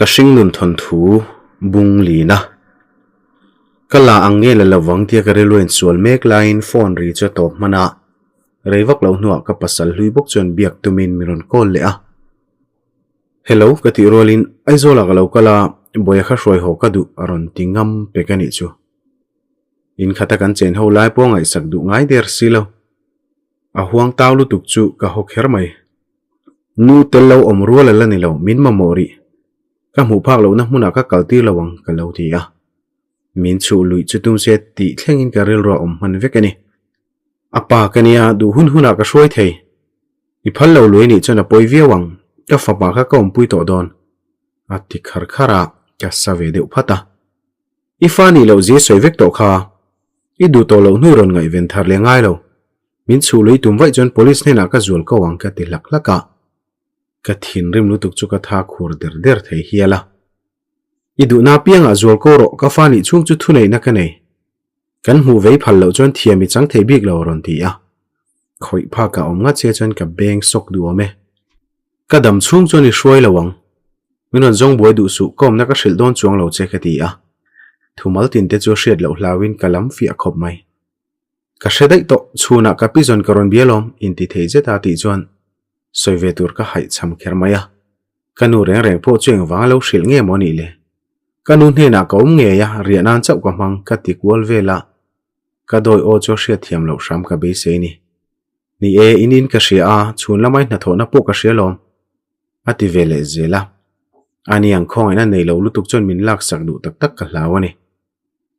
Ka hringnun thawnthu bung lin a. Ka la ang nge la lovang tia ka rilru insual mek laiin phone ri chu a tawp hman a, rei vak lo hnuah ka pasal hlui bawk chuan biak tumin min rawn call leh a. Hello ka tih rualin Aizawlah ka lo kal a, Bawia kha hruai haw ka duh a rawn ti ngam pek a nih chu. In khata kan chen ho lai pawh ngaihsak duh ngai der si lo. A huang tau lutuk chu ka haw kher mai. Nu tel lo awm rual a la ni lo, min mamawh rih. Ka hmuh phak lohna hmunah ka kal tir lo ang ka lo ti a. Min chhuh luih chu tum se tih thlengin ka rilru a awm hman vek a ni. A pa ka nia, duh hun hunah ka hruai thei. I phal lo lui nih chuan a pawi viau ang, ka fapa kha ka awmpui tawh dawn. A ti khar khar a, ka sa ve deuh phat a. I fa nih loh zia sawi vek tawh kha. I duh tawh loh hnu rawn ngaihven thar leh ngai lo. Min chhuh lui tum vaih chuan police hnenah ka zual ko ang ka ti hlak hlak a. Ka thinrim lutuk chu ka tha khur der der thei hial a. I duhna apiangah zual ko rawh ka fa nih chhung chu thuneihna ka nei. Kan hmuh vei phal loh chuan thiam i chang thei bik lo a rawn ti a. Khawih phakah awm ngat che chuan ka beng sawk duh awm e. Ka dam chhung chuan i hruai lo ang. Min rawn zawng buai duh suh, ka awmna ka hrilh dawn chuang lo che ka ti a. Thumal tin te chu a hriat loh hlauhin ka lam fiah khawp mai. Ka hre daih tawh, chhunah ka pi zawn ka rawn bial awm, inti thei zet a tih chuan sawi ve tur ka haih cham kher mai a. Ka nu reng reng pawh chu engvang a lo hrilh nge maw nih le? Ka nu hnenah ka awm ngei a, riah nan chauh ka hmang ka ti kual vel a. Ka dawi aw chu a hriat thiam loh hram ka beisei ni. Ni e, in in ka hria a, chhun lamai hnathawhna pawh ka hria lawm. A ti ve leh zel a. Ani ang khawngaihna nei lo lutuk chuan min laksak duh tak tak ka hlau a ni.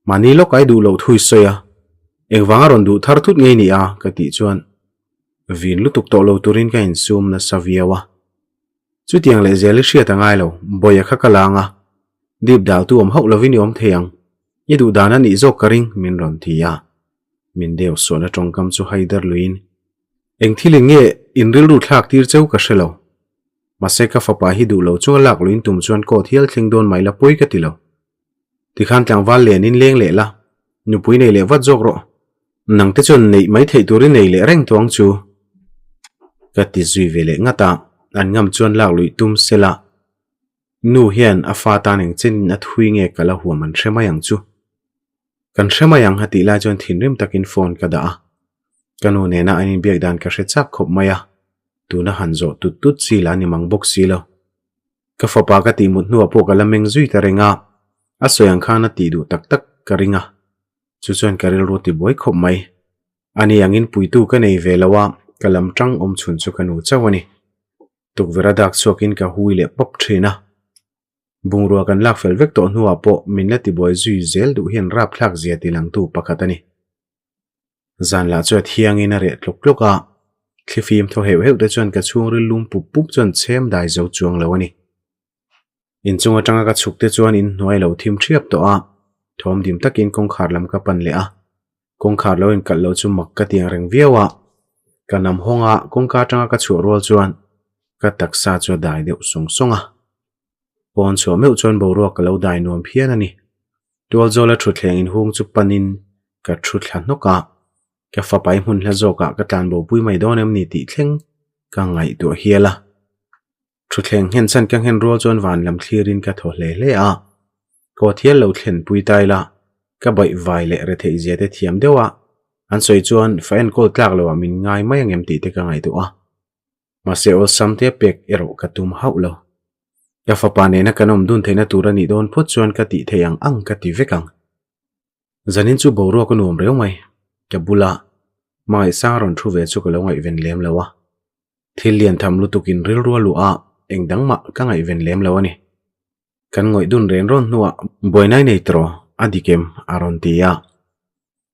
Mahni lawk ai duh loh thui sawi a, engvanga rawn duh thar thut ngei ni a ka tih chuan vin lutuk tawh lo turin ka insum nasa viau a. Chutiang leh zel i hriat a ngai lo, Bawia kha ka lang a, dip dal tu awm hauh lovin i awm thei ang, i duh dan a nih zawk ka ring min rawn ti a. Min deu suahna tawngkam chu haider luiin, Eng thilin nge in rilru thlak tir cheu ka hre lo. Mahse ka fapa hi duh lo chunga lak luin tum chuan court hial thleng dawn mai la pawi ka ti lo. Tikhan tlangval len in leng leh la, nupui nei leh vat zawk rawh. Nang te chuan neih mai theih turin nei leh reng tawh ang chu. Ka ti zui ve leh ngat a, an ngam chuan lak luih tum se la. Nu hian a fa tan eng chenin a thui nge ka la huam an hre mai ang chu. Kan hre mai ang a tih lai chuan thinrim takin phone ka dah a. Ka nu nena an inbiak dan ka hre chak khawp mai a, tuna han zawh tut tut chi lah a ni mang bawk si lo. Ka fapa ka tih mut hnuah pawh ka la meng zui ta reng a, a sawi ang khan a tih duh tak tak ka ring a, chu chuan ka rilru ti buai khawp mai. Ani angin puitu ka nei ve lo a, ka lam tang awm chhun chu ka nu chauh a ni. Tukverh a dak chhuakin ka hui leh pawp thin a. Bungrua kan lak fel vek tawh hnuah pawh min la tibuai zui zel duh hian rapthlak zia ti langtu pakhat a ni. Zan lah chu a thiangin a reh tluk tluk a, thlifim thaw heuh heuh te chuan ka chhungril lum pup pup chuan chhem dai zo chuang lo a ni. Inchung atanga ka chhuk te chuan inhnuai lo thim thiap tawh a, thawm dim takin kawngkhar lam ka pan leh a, kawngkhar lo inkalh lo chu mak ka ti ang reng viau a, ka nam hawng a, kawngka atanga ka chhuah rual chuan ka taksa chu a dai deuh sawng sawng a. Pawn chhuah meuh chuan boruak ka lo dai nuam phian a ni. Tualzawla thutthleng inhung chu panin ka thu thla hnawk a, ka fapai hmun hla zawkah ka tlan bopui mai dawn em ni tih thleng ka ngaihtuah hial a. Thutthleng nghen chhan ka nghen rual chuan van lam thlirin ka thaw hle hle a, kawt hial lo thlen pui tai la, ka baih vai leh retheih zia te thiam deuh a, an sawi chuan fa enkawl tlak loah min ngai mai ang em tih te ka ngaihtuah a. Mahse awlsam te pek erawh ka tum hauh lo. Ka fapa nena kan awm dun theihna tur a nih dawn phawt chuan ka tih theih ang ang ka ti vek ang. Zanin chu boruak a nuam reu mai. Ka bula Hmangaihsang rawn thu ve chu ka lo ngaihven lem lo a. Thil lian tham lutukin rilru a luh a, eng dang mah ka ngaihven lem lo a ni. Kan ngawih dun ren rawn hnuah buainai nei tawh a dik em a rawn ti a.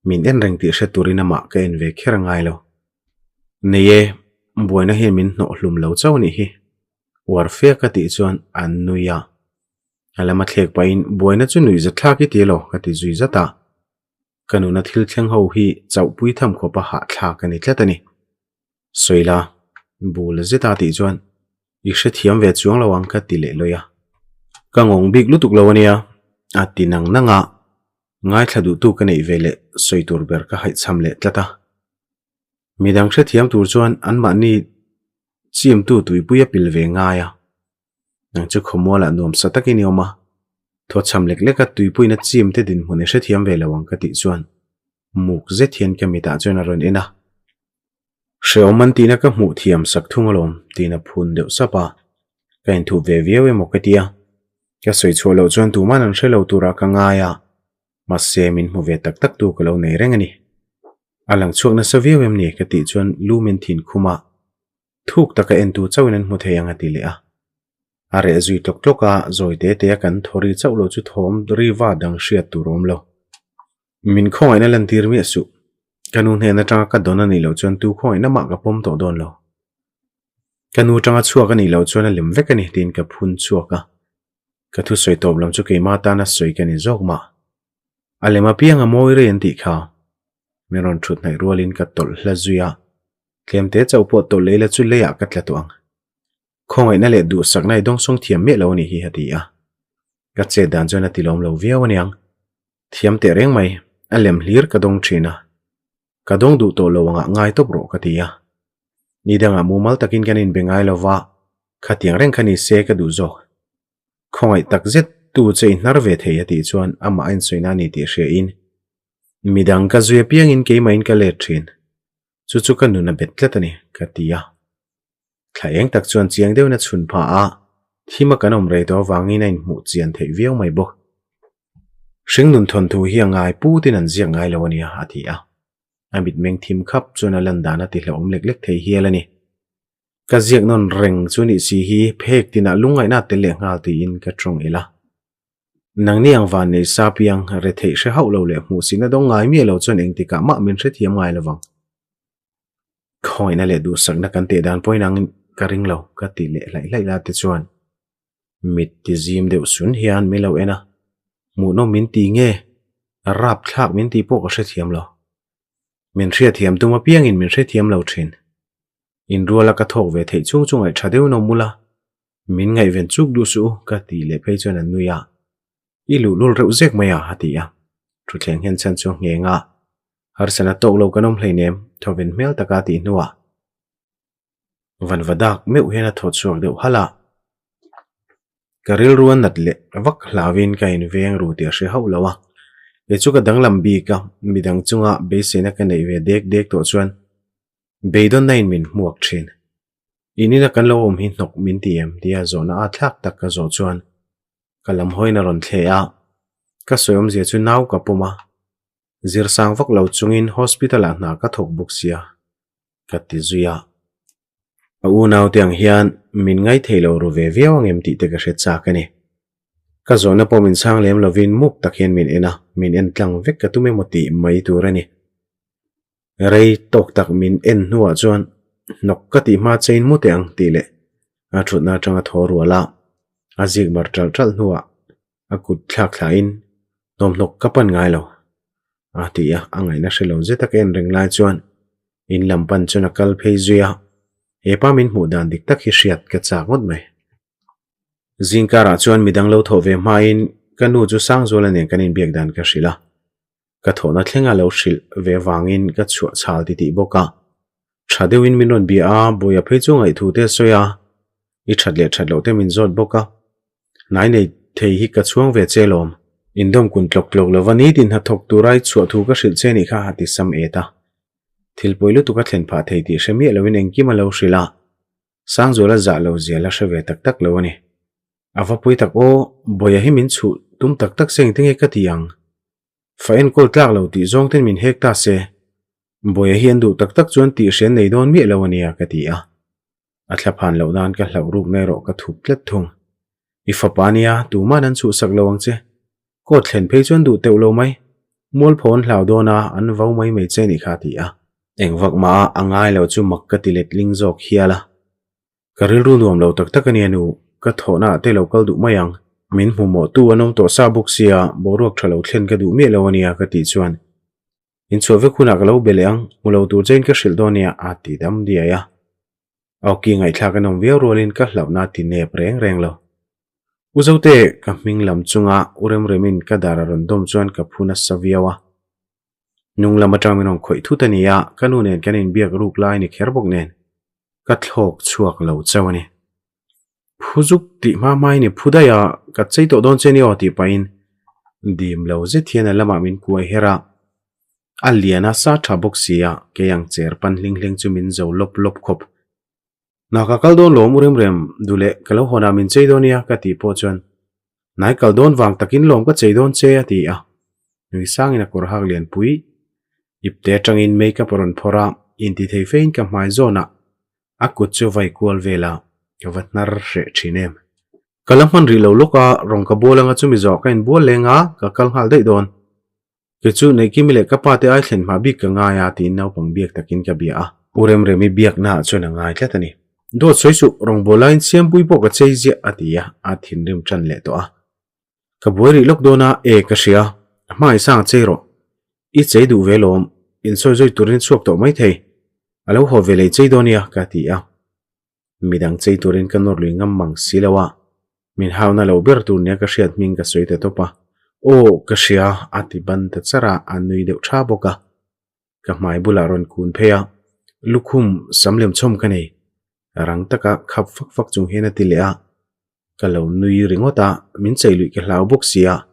Min en reng tih hre turin amah ka en ve kher ngai lo. Nei e, buaina hian min hnawh hlum lo chauh a nih hi. Uar fe ka tih chuan an nui a. A lama thlek pahin buaina chu nuih zat thlak i ti lo ka ti zui zat a. Ka nuna thil thleng ho hi chauhpui tham khawpa hahthlak a ni tlat a ni. Sawila, bul zeta tih chuan i hrethiam ve chuang lo ang ka ti leh lawi a. Ka ngawng bik lutuk lo ania, a ti nang nang a, ngaithla duhtu ka neih ve leh sawi tur ber ka haihchham leh tlat a. Midang hrethiam tur chuan anmahni chimtu tuipui a pil ve ngai a. Nang chu khawmualah nuamsa takin i awm a, thawchham lek leka tuipuina chim te dinhmun i hrethiam ve lo ang ka tih chuan muk zet hian ka mitah chuan a rawn en a. Hrehawm an tihna ka hmuh thiam sak thung alawm tiin a phun deuh sap a, ka inthup ve viau emaw ka ti a, ka sawi chhuah loh chuan tuman an hre lo turah ka ngai a, mahse min hmu ve tak tak tu ka lo nei reng a ni. A lang chhuak nasa viau em ni ka tih chuan lu min thin khum a, thuk taka en tu chauhin an hmu thei ang a ti leh a. A reh zui tlawk tlawk a, zawi te te a kan thaw ri chauh lo chu thawm ri va dang hriat tur a awm lo. Min khawngaihna lantir miah suh. Ka nu hnen atanga ka dawn a nih loh chuan tu khawngaihna mah ka pawm tawh dawn lo. Ka nu atanga chhuak a nih loh chuan a lem vek a ni tiin ka phun chhuak a. Ka thusawi tawp lam chu keimah tana sawi ka ni zawk mah. A lem apiang a mawi rei an tih kha. Min rawn thut hnaih rualin ka tawlh hla zui a. Tlemte chauh pawh tawlh lei la chu leiah ka tla tawh ang. Khawngaihna leh duhsakna i dawngsawng thiam miah lo a nih hi a ti a. Ka chet dan chuan a ti lawm lo viau aniang. Thiam teh reng mai, a lem hlir ka dawng thin a. Ka dawng duh tawh lo angah ngai tawp rawh ka ti a. Ni dangah mumal takin kan inbe ngai lo va, khatiang reng kha ni se ka duh zawk. Khawngaih tak zet tu che i hnar ve thei a tih chuan amah a insawi na a ni tih hria in midang ka zui apiangin keimahin ka let thin. Chu chu ka nun a bet tlat a ni, ka ti a. Thla eng tak chuan chiang deuhin a chhun phah a, thim a kan awm rei tawh avangin a inhmuh chian theih viau mai bawk. Hringnun thawnthu hi a ngai putin an ziak ngai lo a nia, a ti a. A mitmeng thim khap chuan a lan dan a ti hlauhawm lek lek thei hial a ni. Ka ziak nawn reng chu nih si hi phek tinah lungngaihna a tel leh nghal tiin ka tawng el a. Nangni ang van nei sa piang retheih hre hauh lo leh hmuhsihna dawng ngai miah lo chuan engtikah mah min hrethiam ngai lovang. Khawngaihna leh duhsakna kan teh dan pawhin ang ka ring lo ka ti leh hlaih hlaih la te chuan mit ti zim deuh sun hian min lo en a, hmuhnawm min ti nge rapthlak min tih pawh ka hrethiam lo. Min hriathiam tum apiangin min hrethiam lo thin. Inruala ka thawk ve theih chung chu ngaihṭha deuhin awm ula, min ngaihven chuk duh suh u ka tih leh phei chuan an nui a, I luhlul reuh zek mai a a ti a. Thutthleng hian chhan chu a ngheng a, Harsana tawk lo kan awm hleinem, thawven hmel taka tih hnuah vanva dak meuh hian a thaw chhuak deuh halh a. Ka rilru a nat leh vak hlauin ka inveng ru tih a hre hauh lo a. Kei chu ka danglam bik a, midang chunga beiseina ka neih ve dek dek tawh chuan beidawnna in min hmuak thin. In ina kan lo awm hi hnawk min ti em tia zawhna a thlak tak ka zawh chuan ka lam hawiin a rawn thle a. Ka sawi awmzia chu nau ka pawm a. Zir sang vak lo chungin hospital ah hna ka thawk bawk sia, ka ti zui a. A unaute ang hian min ngaithei lo ru ve viau ang em tih te ka hre chak a ni. Ka zawhna pawh min chhang lem lovin muk tak hian min en a, min en tlang vek ka tum emaw tih mai tur a ni. Rei tawk tak min en hnuah chuan hnawk ka tih hma chein mu teh ang tih leh a thutna atanga thaw rual a, a zik mar ṭalh ṭalh hnuah a kut thlak thlahin hnawmhnawk ka pan ngai lo a ti a, a ngaihna hre lo zet a ka en reng lai chuan in lam pan chuan a kal phei zui a, hepa min hmuh dan dik tak hi hriat ka chak ngawt mai. Zingkarah chuan midang lo thawh ve hmain ka nu chu Sangzuala nen kan inbiak dan ka hrilh a, Ka thawhna thlenga lo hrilh ve vangin ka chhuah chhal ti tih bawk a. Tha deuhin min rawn bia a, Bawia phei chu ngaihthu te a sawi a, i that leh that loh te min zawt bawk a. Hnai nei thei hi ka chhuang ve che lawm. Indawm kun tlawk tlawk lova nitin hnathawk tura i chhuah thu ka hrilh che nih kha a ti sam et a. Thil pawi lutuk a thlen phah thei tih hre miah loin engkim a lo hrilh a. Sangzuala zah lo zia la hre ve tak tak lo a ni. A va pui tak aw, Bawia hi min chhuh tum tak tak se engtin nge ka ti ang? Fa enkawl tlak lo tih zawng ten min hek ta se, Bawia hi an duh tak tak chuan tih hrian nei dawn miah lo a nia ka ti a. A thla phan loh nan ka hlauh rukna erawh ka thup tlat thung. I fapa nia, tuman an chhuhsak lo ang che. Court thlen phei chuan duh teuh lo mai. Mualpho an hlau dawn a, an vo mai mai che nih kha a ti a. Engvak mah a a ngai lo chu mak ka ti letling zawk hial a. Ka rilru nuam lo tak tak a nia nu, ka thawhna ah te lo kal duh mai ang. Min hmu mawh tu an awm tawh sa bawk sia, boruak tha lo thlen ka duh miah lo a nia ka tih chuan inchhuah vek hunah ka lo be leh ang, hmu lo tur chein ka hrilh dawn nia a ti dam diai a. Awki ngaihthlak a nawm viau rualin ka hlauhna a ti nep reng reng lo. U Zote, ka hming lam chunga u Remremin ka dar a rawn dawm chuan ka phu nasa viau a. Hnung lam atang min rawn khawih thut a ni a, ka nu nen kan inbiak ruk lai ni kher bawk nen ka thlawk chhuak lo chauh a ni. Phu zuk tih hma hmain i phu daih a, ka chei tawh dawn che ni aw tih pahin dim lo zet hian a lamah min kuai her a. A lian a sa tha bawk si a, kei ang cher pan hling hleng chu min zo lawp lawp khawp. Hna ka kal dawn lawm u rem rem, duh leh ka lo hawnah min chei dawn nia ka tih pawh chuan hnai kal dawn vang takin lawm ka chei dawn che a ti a. Nui sangin a kawr hak lianpui ipte atangin make up a rawn phawrh a, intithei fein ka hmai zawnah A kut chu vai kual vel a, ka va hnar hreh thin em. Ka la hman rih lo lawk a, rawng ka bual anga chumi zawh ka inbual leng a, ka kal nghal daih dawn. Kei chu Neihkimi leh ka pa te ai thlen hma bik ka ngai a tiin naupang biak takin ka bia a. U Remremi biakna ah chuan a ngai tlat a ni. Dawt sawi suh, rawngbawl laiin Siampui pawh ka chei ziah a ti a, a thinrim tan leh tawh a. Ka buai rih lawk dawn a, e ka hria, a hma i sang chei rawh. I chei duh ve lawm, insawi zawi turin chhuak tawh mai thei. A lo haw ve lei chei dawn nia ka ti a. Midang chei turin ka nawr lui ngam mang si lo a, min hauna lo ber tur nia ka hriat hming ka sawi ta tawp a. Aw, ka hria, a ti ban ta char a, a nui deuh tha bawk a. Ka hmai bulah rawn kun phei a, lukhum sam lem chhawm ka nei. Rang taka khap fak fak chung hian a ti leh a. Ka lo nui ringawt a, min chei luih ka hlau bawk si a,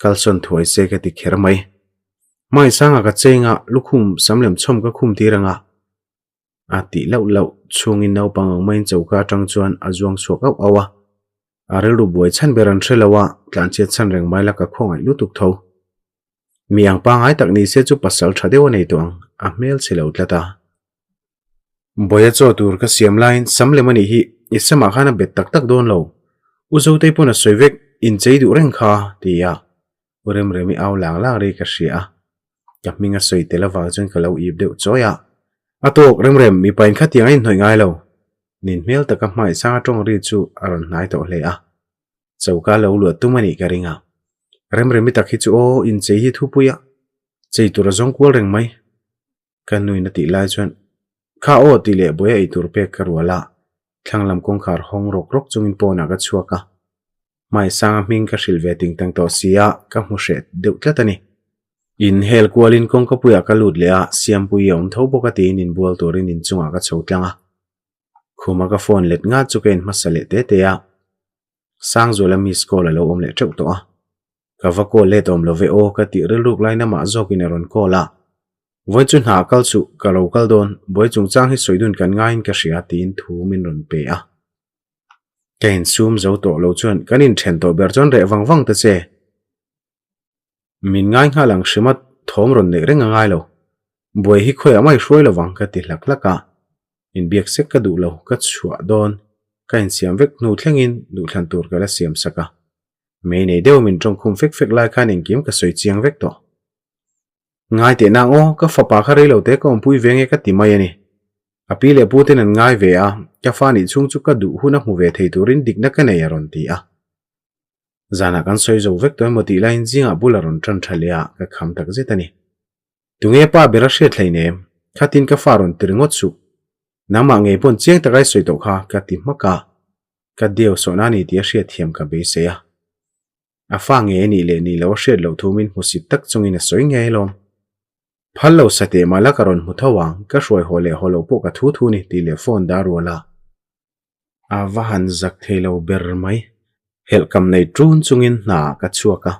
kalsawn thuai se ka ti kher mai. Hmai sanga ka cheng a, lukhum sam lem chhawm ka khum tir ang a. A tih lauh lauh chhungin naupang ang maiin choka atang chuan a zuang chhuak auh auh a. A rilru buai chhan ber an hre lo a, tlanchhiat chhan reng mai la ka khawngaih lutuk tho. Mi ang pangngai tak ni se chu pasal tha deuh a nei tawh ang, a hmel chhe lo tlat a. Bawia chaw tur ka siam laiin sam lem a nih hi, i samah khan a bet tak tak dawn lo. U Zotei pawn a sawi vek, inchei duh reng kha, ti a. U Remremi au lang lang ri ka hria a. Ka hming a sawi tel avang chuan ka lo ip deuh chawi a. A tawk, Remrem, mipa in khatiang a inhnawih ngai lo. Nin hmel taka hmaisang a tawng ri chu a rawn hnai tawh hle a. Choka lo luah tum a nih ka ring a. Remremi tak hi chu aw, inchei hi thupui a, chei tur a zawng kual reng mai. Ka nuin a tih lai chuan, Kha aw tih leh buai a eitur pek ka rual a, thlang lam kawngkhar hawng rawk rawk chungin pawnah ka chhuak a. Hmaisanga hming ka hrilh ve ting tang tawh si a, ka hmu hreh deuh tlat a ni. In hel kualin kawngkapuiah ka lut leh a, Siampuii a awm tho bawk a tiin inbual turin inchungah ka chho tlang a. Khuma ka phone let ngat chu ka in hmasa leh te te a, Sangzuala miss call a lo awm leh teuh tawh a. Ka va call let awm lo ve aw ka tih rilruk lai namah zawkin a rawn call a. Vawi chu hna kal suh, ka lo kal dawn, buai chungchang hi sawi dun kan ngaiin ka hria tiin thu min rawn pe a. Ka insum zo tawh lo chuan kan inthen tawh ber chuan reh vang vang ta che. Min ngai nghal ang hrima thawm rawn neih reng a ngai lo. Buai hi khawiah mai hruai lo vang ka ti hlak hlak a. Inbiak sek ka duh lo, ka chhuah dawn. Ka insiam vek hnu thlengin duhthlan tur ka la siam sak a. Mei nei deuh min tawngkhum fek fek lai khan engkim ka sawi chiang vek tawh. Ngai teh nang aw, ka fapa kha rei lo te ka awmpui ve nge ka ti mai a ni. A pi leh pu ten an ngai ve a, ka fa nih chhung chu ka duh hun a hmu ve thei turin dikna ka nei a rawn ti a. Zanah kan sawi zo vek tawh emaw tih laiin zingah bul a rawn tan tha leh a, ka kham tak zet a ni. Tunge pa ber a hriat hleinem, khatin ka fa rawn ti ringawt suh. Nangmah ngei pawn chiang taka i sawi tawh kha ka ti hmak a, ka deu sawhna a ni tih a hriatthiam ka beisei a. A fa nge a nih leh nih loh a hriat loh thu min hmusit tak chungin a sawi ngei alawm. Phal lo sa teh mah la ka rawn hmu tho ang, ka hruai haw leh haw loh pawh ka thu thu ni tih leh phone dah rual a. A va han zak thei lo ber mai. Helh kam nei ṭun chungin hna ah ka chhuak a,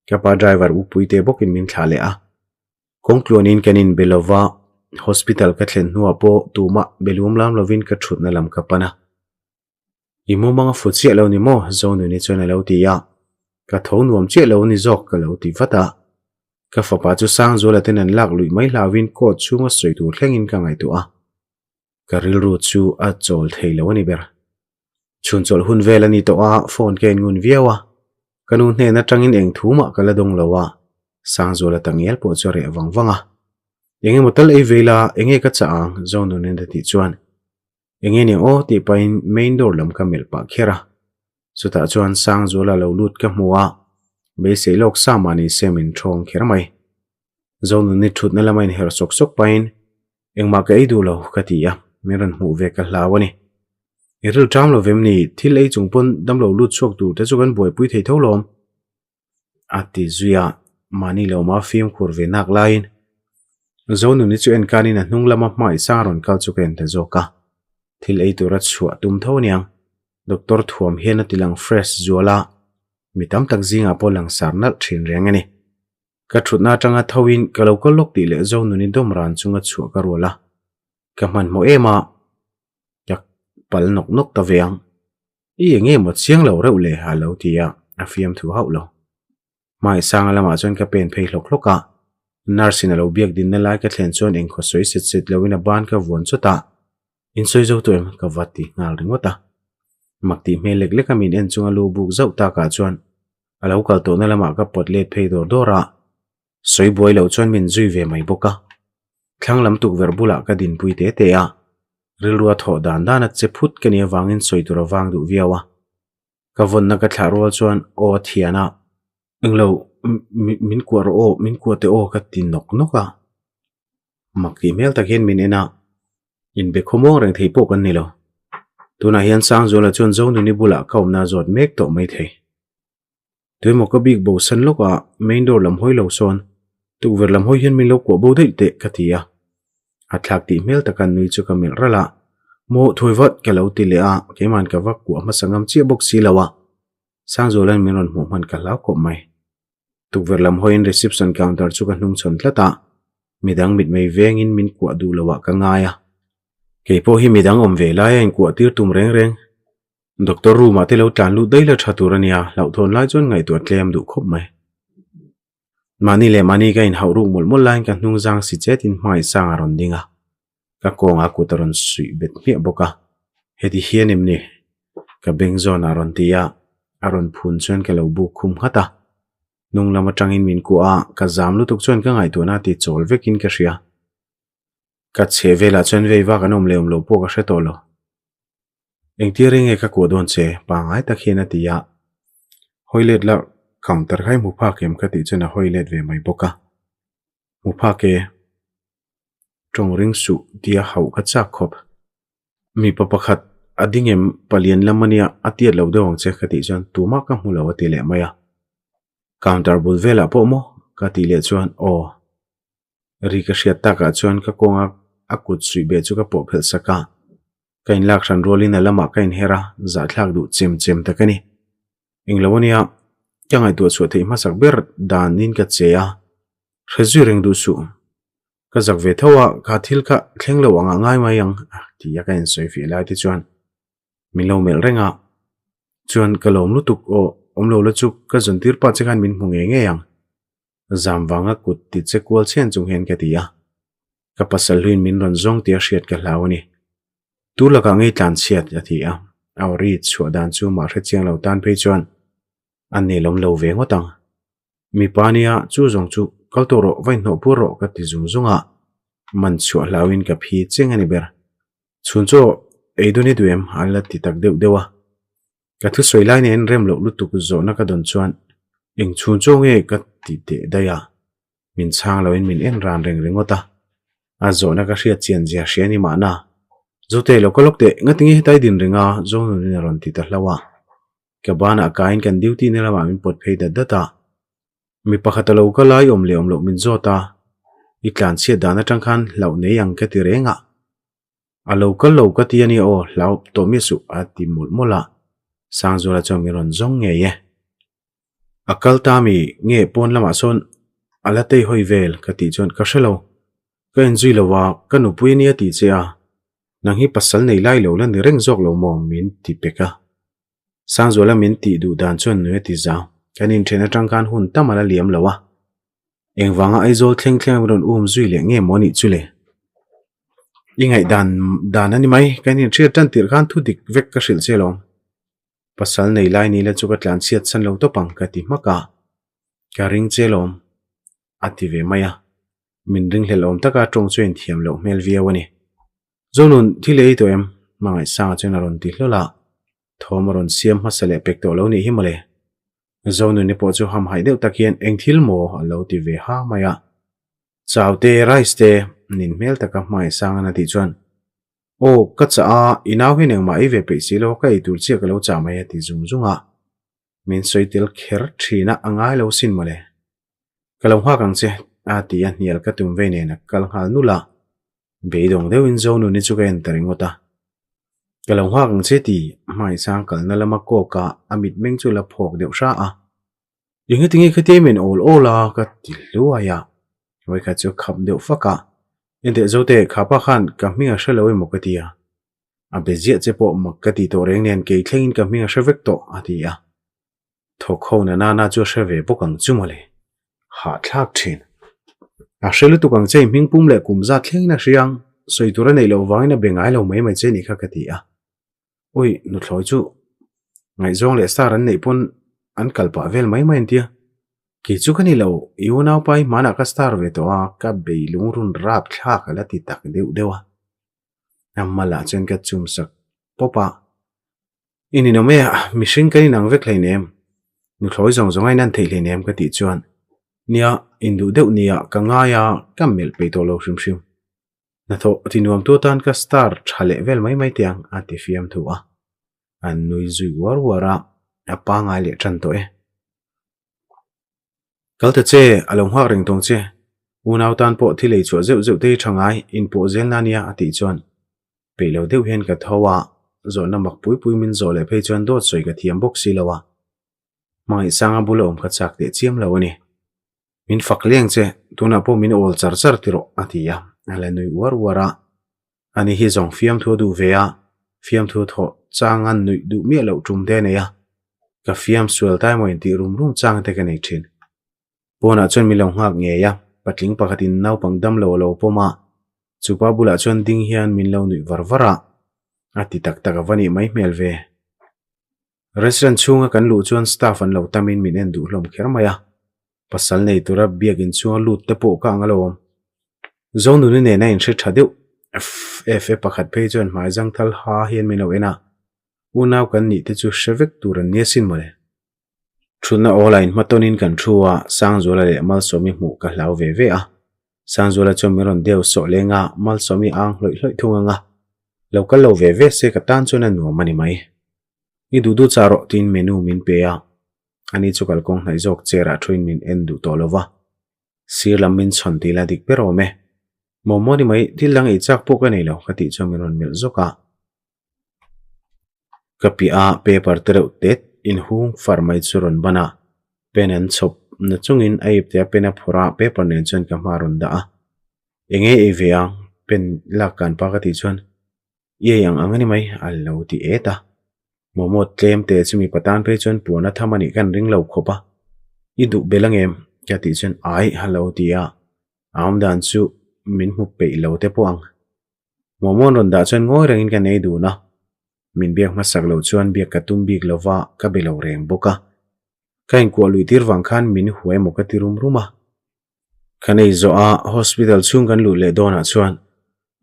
ka pa driver Upuite bawkin min thlah leh a. Kawngtluanin kan inbe lo va, hospital ka thlen hnuah pawh tumah be lum lam lovin ka ṭhutna lam ka pan a. I mumang a fu chiah lo ni maw? Zonuni chuan a lo ti a. Ka tho nuam chiah lo ni zawk ka lo ti vat a. Ka fapa chu Sangzuala ten an lak luih mai hlauhin court chhunga sawi tur thlengin ka ngaihtuah a. Ka rilru chu a chawl thei lo a ni ber. Chhun chawlh hun vel a ni tawh a, phone ka en ngun viau a. Ka nu hnen atangin eng thu mah ka la dawng lo a, Sangzuala tangial pawh chu a reh vang vang a. Eng emaw tal ei ve ila, enge ka chah ang? Zonunin a tih chuan Enge ni aw tih pahin main door lam ka melh pah kher a. Chutah chuan Sangzuala lo lut ka hmu a, beisei lawk sa mah ni se min thawng kher mai. Zonuni thutna lama inher sawk sawk pahin engmah ka ei duh lo ka ti a, min rawn hmuh ve ka hlau a ni. I ril ṭam lo vem ni, thil ei chung pawn damlo lut chhuak tur te chu kan buaipui thei tho lawm. A ti zui a, mahni lo mah fimkhur ve nak laiin Zonuni chu en kanin a hnung lama hmai sang rawn kal chu ka en ta zawk a, thil ei tura chhuah tum tho aniang. Doctor thuam hian a ti lang fresh zual a, mi tam tak zingah pawh langsar nalh thin reng a ni. Ka thutna atanga tho in ka lo kal lawk tih leh Zonuni dawm ran chunga chhuah ka rual a, ka hmanhmawh em a, ka pal nawk nawk ta ve ang. I eng nge maw chiang lo reuh le a lo ti a, a fiamthu hauh lo. Hmaisanga lamah chuan ka pen phei hlawk hlawk a, nurse in a lo biak dinna lai ka thlen chuan engkhaw sawi set set loin a ban ka vuan chawt a, In sawi zo tawh em? ka va ti nghal ringawt a. Mak tih hmel lek lek a min en chunga lu buk zauh takah chuan a lo kal tawhna lamah ka pawt let phei dawr dawr a, sawi buai loh chuan min zui ve mai bawk a. Thlang lam tukverh bulah ka dinpui te te a, rilrua thawh dan dan a che phut ka nih avangin sawi tur a vang duh viau a. Ka vawnna ka thlah rual chuan aw a thian a, englo min kuah rawh aw, min kuah teh aw ka ti nawk nawk a. Mak tih hmel tak hian min en a, inbe khawmuang reng thei pawh kan ni lo. Tunah hian Sangzuala chuan Zonuni bulah ka awmna a zawt mek tawh maithei. Tuemaw ka bik bo san lawk a, main door lam hawi lo sawn tukverh lam hawi hian min lo kuah bo daih teh ka ti a. A thlak tih hmel taka nui chu ka melh ralh a, Maw thawi vat ka lo ti leh a, keima'n ka va kuah hmasa ngam chiah bawk si lo a, Sangzuala'n min rawn hmuh hman ka hlau khawp mai. Tukverh lam hawiin reception counter chu ka hnung chhawn tlat a, midang mitmei vengin min kuah duh loh ah ka ngai a. Kei pawh hi midang awm ve laia inkuah tir tum reng reng. Doctor room ah te lo tlan lut daih la tha tur a nia, hlauhthawn lai chuan ngaihtuah tlem duh khawp mai. Mahni leh mahni ka inhauh ruk mawlh mawlh laiin ka hnung zang si chet in hmangaih sang a rawn ding a, ka kawngah kut a rawn suih bet hmiah bawk a, heti hian em ni? Ka beng zawn ah rawn ti a, a rawn phun chuan ka lo buk khum nghat a. Hnung lam atangin min kuah a, ka zam lutuk chuan ka ngaihtuahna ti chawl vekin ka hria. Ka chheh velah chuan vei vak an awm leh awm loh pawh ka hre tawh lo. Engtir eng nge ka kuah dawn che? Pangngai tak hian a ti a. Hawi let la counter kha i hmu phak em ka tih chuan a hawi let ve mai bawk a. Hmu phak e. Tawng ring suh tia hauh ka chak khawp. Mipa pakhat a ding em palian lam ania a tiat lo deuh ang che ka tih chuan tumah ka hmu lo a ti leh mai a. Counter bul velah pawh maw? Ka tih leh chuan aw. Ri ka hriat takah chuan ka kawnga a kut suih beh chu ka pawh phelh sak a, ka inlak hran rualin a lamah ka inher a, zahthlak duh chem chem tak a ni. Englo ania, ka ngaihtuah chhuah theih hmasak ber danin ka che a, hre zui reng duh suh. Ka zak ve tho a, kha thil kha thleng lo angah ngai mai ang ti a ka insawi fih lai te chuan min lo melh reng a, chuan ka lawm lutuk aw, awm lo la chu ka zawn tir pa che khan min hmu ngei ngei ang. Zam vanga kut ti che kual chhen chung hian ka ti a, ka pasal hluin min rawn zawng tia hriat ka hlau a ni. Tu lakah ngei tlan chhiat a ti a, a aw ri chhuah dan chu mah hre chiang lo tan phei chuan a nelawm lo ve ngawt ang. Mipa nia chu zawng chu kal tawh rawh va inhnawh pur rawh ka ti zung zung a, man chhuah hlauin ka phi cheng a ni ber. Chhun chaw ei dawn i duh em? a la ti tak deuh deuh a. Ka thusawi lai nen rem loh lutuk zawhna ka dawn chuan eng chhun chaw nge ka ti teh daih a, min chhang loin min en ran reng ringawt a. A zawhna ka hriat chian zia hria ni mahna, Zote lo ka lawk teh, ngatinge hetai din reng a, Zonunin a rawn ti ta hlauh a. Ka banah kaiin kan duty na lamah min pawt phei dat dat a. Mi pakhat a lo ka lai awm leh awm loh min zawt a, i tlanchhiat dan atang khan hlauh nei ang ka ti reng a. A lo kal lo ka ti a nia aw, hlau tawh miah suh a ti mawlh mawlh a, Sangzuala chuan min rawn zawng ngei e. A kal ta mi nge pawn lamah sawn a la tei hawi vel ka tih chuan ka hre lo, ka inzui lo a, ka nupui a nia tih che a, nang hi pasal nei lai lo la ni reng zawk lo maw min ti pek a. Sangzuala min tih duh dan chuan nui a ti zau, kan inthen atang khan hun tam a la liam lo a, Engvanga Aizawl thleng thleng a rawn um zui leh nge maw anih chu le? I ngaihdan dan a ni mai, kan inhriat tan tirh khan thu dik vek ka hrilh che alawm. Pasal nei lai ni la chu ka tlan chhiat chhan lo tawp ang ka ti hmak a, ka ring che alawm a ti ve mai a, min ringhlelh awm taka tawng chu a inthiam loh hmel viau a ni. Zonun, thil ei tawh em? Hmangaihsanga chuan a rawn ti hlawl a, thawm a rawn siam hmasa leh pek tawh lo nih hi mawle. Zonuni pawh chu hamhaih deuh tak hian eng thil maw a lo ti ve ha mai a. Chau te, rice te, nin hmel taka hmangaihsang a tih chuan, Aw, ka chah a, i nau hian engmah ei ve peih si lo, ka ei tur chiah ka lo chah mai a ti zung zung a. Min sawi tel kher thin a, a ngai lo sin mawle. Ka lo nghak ang che, a ti a, hnial ka tum vei nen a kal nghal nulh a. Beidawng deuhin Zonuni chu ka en ta ringawt a. Ka lo nghak ang che ti hmaisang kalna lama kawk a, a mitmeng chu la phawk deuh hra a. Engatinge khatia i men awl awl a ka ti hluai a, vawikhat chu khap deuh fak a, Enteh Zote, khapa khan ka hming a hre lo emaw ka ti a, a be ziah che pawh mak ka ti tawh reng nen kei thlengin ka hming a hre vek tawh a ti a. Thawk ho na nana chu a hre ve bawk ang chu mawle. Hahthlak thin. A hre lutuk ang che i hming pum leh kum zat thlengin a hria ang, sawi tur a neih loh vangin a be ngai lo mai mai che nih kha ka ti a. Ui, nuthlawi chu ngaihzawng leh star an neih pawn an kal pah vel mai mai an tia. Kei chu ka ni lo, i unaupa hi hmanah ka star ve tawh a, ka bei lungrun rap thlak a la ti tak deuh deuh a. A hmalah chuan ka chum sak pawp a. I ninawm e, mihring kan inang vek hleinem, nuthlawi zawng zawng a inan theih hleinem ka tih chuan, nia, induh deuh nia ka ngai a, ka melh peih tawh lo hrim hrim. Hnathawh tinuamtu atan ka star tha leh vel mai mai teh ang a ti fiam thu a. An nui zui uar uar a, a pangai leh tan tawh e. Kal ta che, a lo nghak reng tawng che. Unau tan pawh thil ei chhuah zeuh zeuh te hi tha ngai, inpawh zel na nia a tih chuan peih lo deuh hian ka tho a, zawhna mak pui pui min zawh leh phei chuan dawt sawi ka thiam bawk si lo a. Hmangaihsanga bula awm ka chak teh chiam lo a ni. Min fak leng che, tunah pawh min awl char char ti rawh, a ti a, a la nui uar uar a. Ani hi zawng fiamthu a duh ve a, fiamthu thawh changa nuih duh miah loh tum te a nei a, ka fiam sual tai maw intih rum rum chang te ka nei thin. Pawnah chuan min lo nghak ngei a, patling pakhatin naupang damlo a lo pawm a, chupa bulah chuan ding hian min lo nuih var var a, a ti tak tak a va nih mai hmel ve. Restaurant chhunga kan luh chuan staff an lo tamin min en duh hlawm kher mai a, pasal nei tura biakin chhunga lut te pawh ka ang alawm. Zonuni nena inhre tha deuh FFA pakhat phei chuan hmai zangthal ha hian min lo en a, unau kan nih te chu hre vek tur an nia sin mawle. Thutna awl ah inhmatawnin kan thu a, Sangzuala leh Malsawmi hmuh ka hlau ve ve a. Sangzuala chuan min rawn deu sawh leng a, Malsawmi a ang hlawih hlawih thung ang a. Lo kal lo ve ve se ka tan chuan a nuam a ni mai. I duh duh chah rawh tiin menu min pe a, ani chu kalkawng hnaih zawk chair ah thuin min en duh tawh lo va. Sir lam min chhawn tih la dik ber awm e. Momo ni mai, thil dang ei chak pawh ka nei lo ka tih chuan min rawn melh zawk a. Ka piah a paper te reuh tet inhung far mai chu rawn ban a, pen an chhawp na chungin a ipte a pen a phawrh a, paper nen chuan ka hma a rawn dah a. Enge ei ve ang? Pen lak kan pa ka tih chuan i ei ang ang a ni mai a lo ti et a. Momo tlem te chu mipa tan phei chuan puan a tham a nih kan ring lo khawp a, i duh bel angem? Ka tih chuan ai a lo ti a, a awmdan chu min hmu peih lo te pawh ang. Momo an rawn dah chuan ngawi rengin ka nei dun a, min biak hmasak loh chuan biak ka tum bik lo va, ka be lo reng bawk a. Ka inkuah luih tir vang khan min hua emaw ka ti rum rum a. Ka nei zawh a, hospital chhung kan luh leh dawnah chuan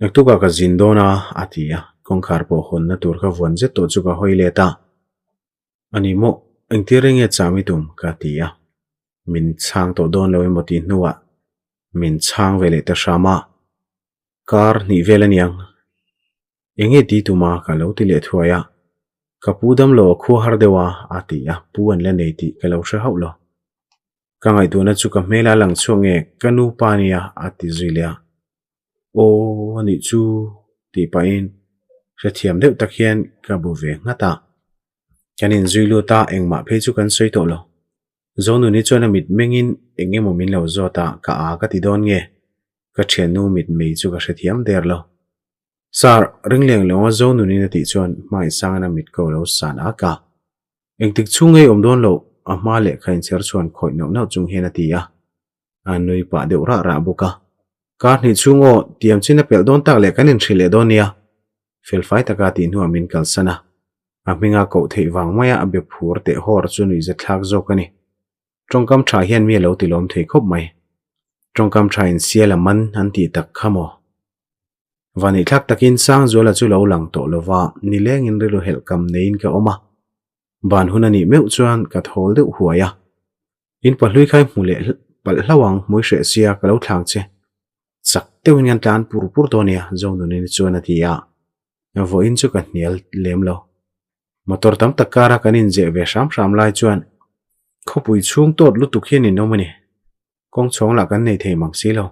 naktukah ka zin dawn a, a ti a, kawngkhar pawh hawnna tur ka vuan zet tawh chu ka hawi let a. A ni maw, engtir reng nge cham i tum? ka ti a, min chhang tawh dawn lo emaw tih hnuah min chhang ve leh ta hram a. Kar hnih vel a niang. Enge ti tuma ka lo ti leh thuai a, ka pu damlo a khua har deuh a, a ti a, pu an la nei tih ka lo hre hauh lo. Ka ngaihtuahna chu ka hmel a lang chhuak nge ka nu pa nia a ti zui leh a. Aw a nih chu tih pahin hrethiam deuh tak hian ka bu ve nghat a. Kan inzui lut a, engmah phei chu kan sawi tawh lo. Zonuni chuan a mit mengin eng emaw min lo zawt a, ka a ka ti dawn nge? Ka thiannu mit mei chu ka hrethiam der lo. Sir, ringleng lawnga Zonunin a tih chuan hmaisangin a mit ko lo san ak a. Engtik chhung ngei awm dawn loh, a hma lehkha inchher chuan khawih nauh nauh chung hian a ti a. A nui pah deuh rah rah bawk a. Kar hnih chhung aw, tiam chin a pelh dawn tak leh kan inhrilh leh dawn nia. Felfai taka tih hnuah min kalsan a. A hminga koh theih vang maia a be phur teh hawr chu nuihzathlak zawk a ni. Tawngkam tha hian mi a lo tilawm thei khawp mai. Tawngkam tha in sial a man an tih tak kha maw? Vaneihthlak takin Sangzuala chu lo lang tawh lova nilengin rilru helh kam neiin ka awm a. Ban hun a nih meuh chuan ka thawl deuh huai a. In pahlui khai hmu leh palh hlauh ang hmui hreh sia ka lo thlang che. Chak deuhin kan tlan pur pur dawn nia Zonunin chuan a ti a. Vawiin chu ka hnial lem lo. Motor tam tak kara kan inzeh ve hram hram lai chuan khawpui chhung tawt lutuk hian in awm a ni. Kawng chhawng lah kan nei thei mang si lo.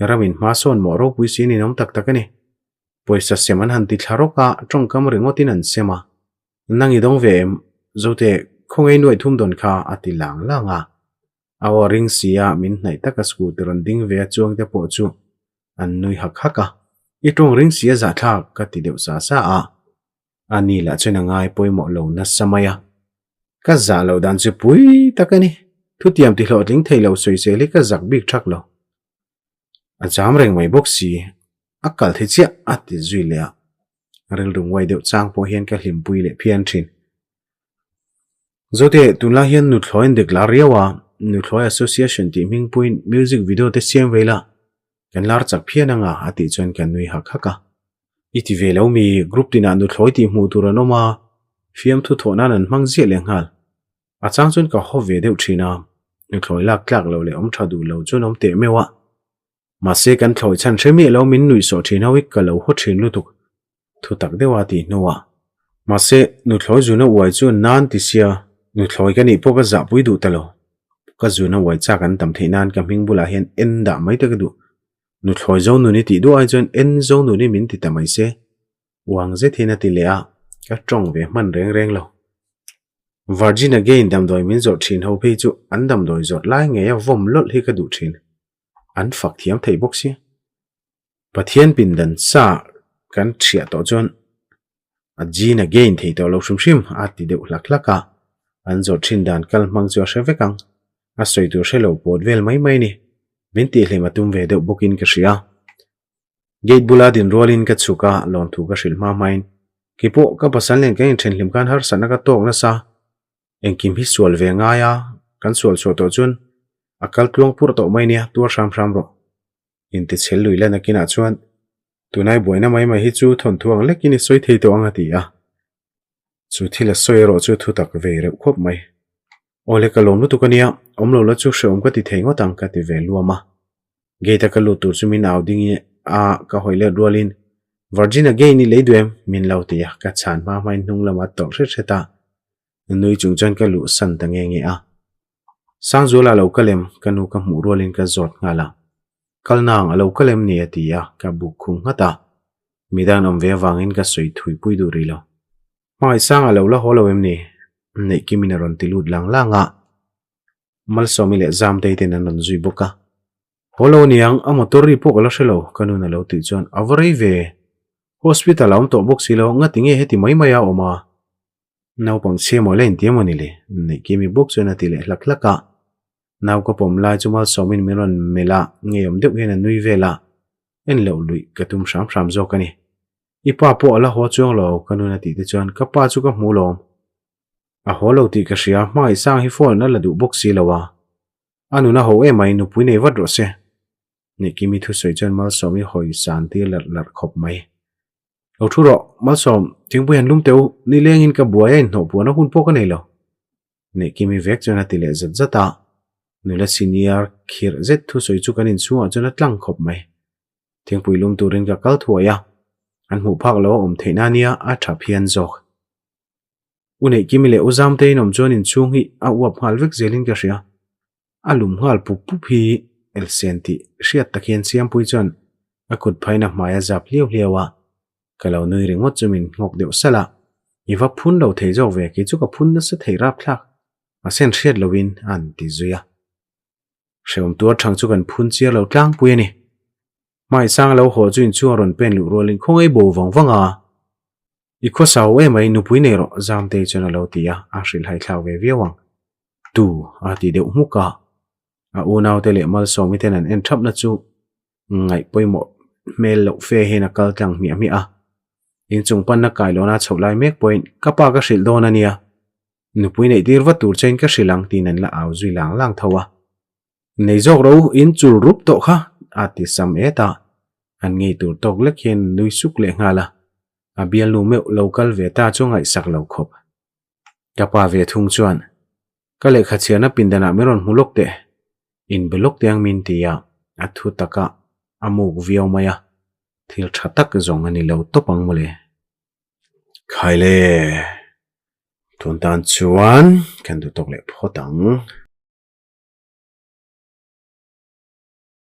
Ramin hma sawn mawh ropui siin in awm tak tak a ni. Pawisa sem an han ti thla rawk a, tawngkam ringawtin an sem a. Nang i dawng ve em? Zote, khawngaih nuaih thum dawn kha a ti lang lang a. A aw ring si a, min hnaih taka scooter rawn ding ve a chuang te pawh chu an nui hak hak a. I tawng ring si a zahthlak ka ti deuh sa sa a. A ni lah chuan a ngai pawimawh lo nasa mai a. Ka zah loh dan chu pui tak a ni. Thutiam ti hlawhtling thei lo sawisel hi ka zak bik thak lo. A jam reng mai bawk si, a kal thei chiah a ti zui leh a. Rilru nguai deuh chang pawh hian ka hlimpui leh phian thin. Zote, tunlai hian Nuthlawi an dik lar riau a, Nuthlawi Association tih hmingpuiin music video te siam vei la, kan lar chak phian anga a tih chuan ka nui hak hak a. I ti ve lo mi, group tinah nuthlawi tih hmuh tur an awm a, fiamthu thawh nan an hmang ziah leh nghal. A chang chuan ka haw ve deuh thin a, nuthlawi lak tlak lo leh awm tha duh lo chuan awm teh meuh a. Mahse kan thlawi chhan hre miah lo min nuih sawh thin ho hi ka lo haw thin lutuk, thu tak deuh a tih hnuah. Mahse nuthlawi zuna uai chu nan ti sia, nuthlawi ka nih pawh ka zahpui duh ta lo. Ka zuna uai chak an tam theih nan ka hming bulah hian en dah mai te ka duh. Nuthlawi zo nun i tih duh ai chuan en zo nun i min ti ta mai se. Uang zet hian a ti leh a, ka tawng ve hman reng reng lo. Virgin Again damdawi min zawrh thin ho phei chu an damdawi zawrh lai ngei a vawm lawlh hi ka duh thin. An fak thiam thei bawk sia. Pathian pindan sa kan thiah tawh chuan a gene again thei tawh lo hrim hrim a ti deuh hlak hlak a, an zawrh thin dan kal hmang chu a hre vek ang. A sawi tur hre lo pawt vel mai mai a ni. Min tihhlem a tum ve deuh bawkin ka hria. Gate bula din rualin ka chhuk a, lawmthu ka hrilh hma hmain, Keipawh ka pasal nen kan inthenhlim khan harsatna ka tawk nasa. Engkim hi sual ve ngai a, kan sual chhuah tawh chuan a kal tluang purh tawh mai nia, tuar hram hram rawh. Intichhel lui la nakinah chuan tunai buaina mai mai hi chu thawnthu ang lekin i sawi thei tawh ang a ti a. Chu thil a sawi erawh chu thu tak vei reuh khawp mai. Awle ka lawm lutuk a nia, awm lo la chu hrehawm ka ti thei ngawt ang ka ti ve luam a. Gate a ka lut tur chu min au ding a ka hawi let rualin Virgin again i lei duh em? Min lo ti a, ka chhan hma hmain hnung lamah tawlh hret hret a, nui chung chuan ka luh san ta nge nge a. Sangzuala a lo kal em? Ka nu ka hmuh rualin ka zawt nghal a. Kal nang a lo kal em ni? A ti a, ka buk khum nghat a. Midang awm ve avangin ka sawi thui pui duh rih lo. Hmangaihsang a lo la haw lo em ni? Neihkimin a rawn ti lut lang lang a. Malsawmi leh Zamtei ten an rawn zui bawk a. Haw lo aniang, a motor ri pawh ka la hre lo, ka nun a lo tih chuan a va rei ve. Hospital a awm tawh bawk si lo, ngati nge heti mai mai a awm a? Naupang chhia maw la inti emaw ni le? Neihkimi bawk chuan a ti leh hlak hlak a. Nau ka pawm lai chu Malsawmin min rawn melh a, ngeiawm deuh hian a nui vel a. En loh luih ka tum hram hram zawk a ni. I pa pawh a la haw chuang lo, ka nun a tih te chuan ka pa chu ka hmu lawm. A haw lo tih ka hria, hmangaihsang hi phone a la duh bawk si lo a. A nun a ho em mai, nupui nei vat rawh se. Nihkimi thusawi chuan Malsawm i hawi san tir larh larh khawp mai. Lo thu rawh, Malsawm, thingpui han lum teh u, nilengin ka buai a inhnawh puan a hun pawh ka nei lo. Nihkimi vek chuan a ti leh zat zat a, nula senior khirh zet thusawi chu kan inchhungah chuan a tlang khawp mai. Thingpui lum turin ka kal thuai a, an hmuh phak lo a awm theihna nia a tha phian zawk. U Neihkimi leh U Zamte in awm chuan inchhung hi a uap nghal vek zelin ka hria. A lum nghal pup pup hi Elsen tih hriat tak hian Siampui chuan a kut phain a hmai a zap hliau hliau a. Ka lo nui ringawt chu min nghawk deuh salh a. I va phun lo thei zawk ve, kei chu ka phun nasa thei rapthlak. Mahse an hriat loin a an ti zui a. Hrehawm tuar thang chu kan phun chiar lo tlangpui a ni. Hmaisang lo haw chu inchhung a rawn pen luh rualin khawngaih bo vang vang a. I khawsau emai nupui nei rawh Zamtei chuan a lo ti a, a hrilhhai thlak ve viau ang. Tu a ti deuh hmuk a, a unaute leh Malsawmi ten an en thapna chu ngaih pawimawh hmel loh fe hian a kal tlang hmiah hmiah a. Inchung panna kailawna chhoh lai mek pawhin ka pa ka hrilh dawn a nia, nupui neih tir vat tur chein ka hrilh ang tiin an la au zui lang lang tho a. Nei zawk ro in chul rup tawh kha a ti sam et a, an ngei tur tawk lek hian an nui suk leh nghal a, a bialnu meuh lo kal ve ta chu ngaihsak lo khawp. Ka pa ve thung chuan, Ka lehkha chhiarna pindanah min rawn hmu lawk teh, inbe lawk teh ang min ti a, a thu taka a muk viau mai a, thil tha tak zawng a ni lo tawp ang mawle. Khaile, tun tan chuan kan duh tawk leh phawt ang.